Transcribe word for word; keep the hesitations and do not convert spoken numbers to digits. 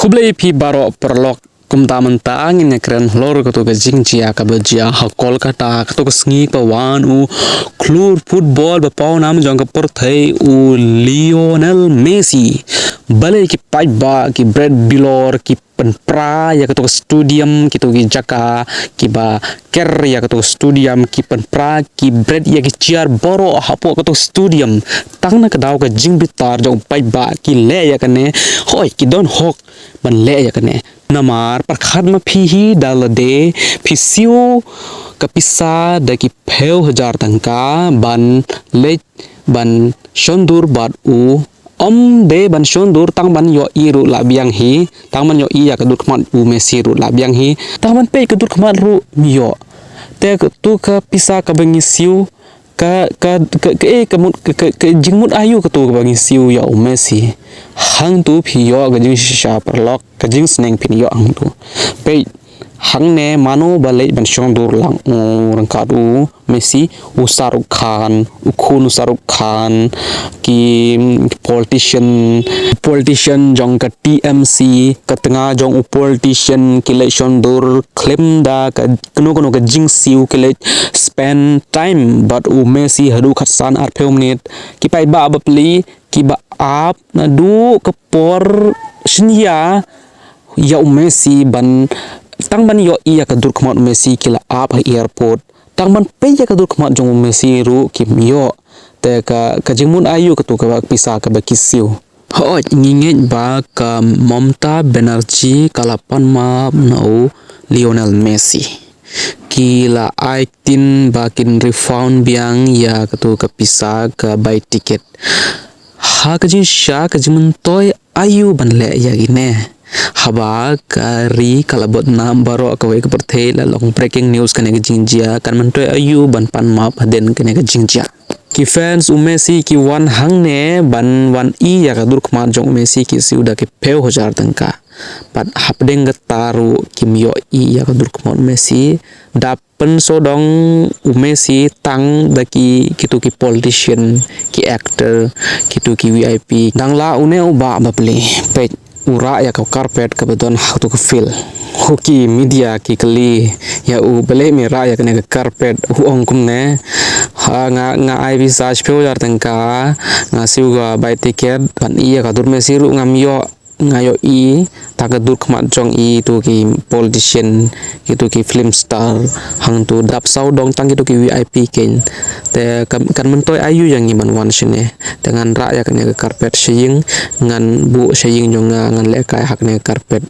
Khublei phi baroh paralok. Kumta mynta ngin ïa kren halor kato ka jingjia kaba jia ha Kolkata, kato ka sngi ba wan u khlur football ba pawnam jong ka pyrthei u Lionel Messi. Balei ki paidbah, ki bret bilor, ki pynpra ïa kato ka stadium, kito ki jaka kiba ker ïa kato ka stadium, ki pynpra, ki bret ïa ki chair baroh hapoh kato ka stadium. Tang na ka daw ka jingbitar jong u paidbah ki leh ïa kane, hoi, ki don hok ban leh ïa kane. Namar pyrkhat ma phi hi da lade phi siew ka pisa da ki phew hajar tyngka ban leit ban shondur bad u. Ym dei ban shondur, tang ban ïohi ruh la biang hi, tang ban ïohi ïa ka dur khmat u Messi ruh la biang hi, tang ban peit ka dur khmat ruh ym ïoh. Te kato ka pisa kaba ngi siew, ka, ka, ka, ka, eh, ka mut, ka, ka, ka jingmut aïu kato kaba ngi siew ïa u Messi. Hangto phi ïoh ka jingshisha paralok, ka jingsneng phin ïoh hangto. Peit, hangne mano ba leit ban shondur lang u ryngkat u Messi? U Shah Rukh Khan, u khun u Shah Rukh Khan, ki, ki politician, politician jong ka T M C, ka tnga jong u politician ki leit shondur khlem da ka kano kano ka jingsiew, ki leit spend time bad u Messi haduh khatsan arphew minit. Ki paidbah bapli kiba ap naduh ka por synñia ïa u Messi ban, tang ban ïohi ïa ka dur khmat u Messi ki la ap ha airport. Tang ban peit ïa ka dur khmat jong u Messi ruh kim ïoh. Te ka, ka jingmut aïu kato kaba pisa kaba ki siew? Hooid, ngi ngeit ba ka Mamata Banerjee ka la pan map na u Lionel Messi. Ki la ai ktien ba kin refund biang ïa kato ka pisa ka bai tiket. Ha ka jingshisha ka jingmyntoi aïu ban leh ïa kine? Haba ka ri ka la bud nam baroh kawei ka pyrthei la long breaking news kane ka jingjia, kan myntoi aïu ban pan map hadien kane ka jingjia? Ki fans u Messi ki wan hangne ban wan i ïa ka dur khmat jong u Messi, ki siew da ki phew hajar tyngka. Bad hapdeng kata ruh kim ïohi ïa ka dur khmat u Messi. Dap pynsodong u Messi tang da ki, kito ki politician, ki actor, kito ki V I P. Dang la une u bah bapli, peit, u rah ïa ka carpet kaba don ha kato ka field. Hooid, ki media ki kylli ïa u, balei me rah ïa kane ka carpet? U ong kumne, ha, nga, nga ai pisa shiphew hajar tyngka, nga siew ka bai tiket ban i ïa ka dur Messi ruh ngam ïoh, nga ïohi tang ka dur khmat jong ito ki politician, ito ki film star, hangto dap sawdong tang kito ki V I P kein. Te kan, kan myntoi aïu ïa ngi ban wan shane? Te ngan rah ïa kane ka carpet sha ïing, ngan buh sha ïing jong nga, ngan lehkai ha kane ka carpet.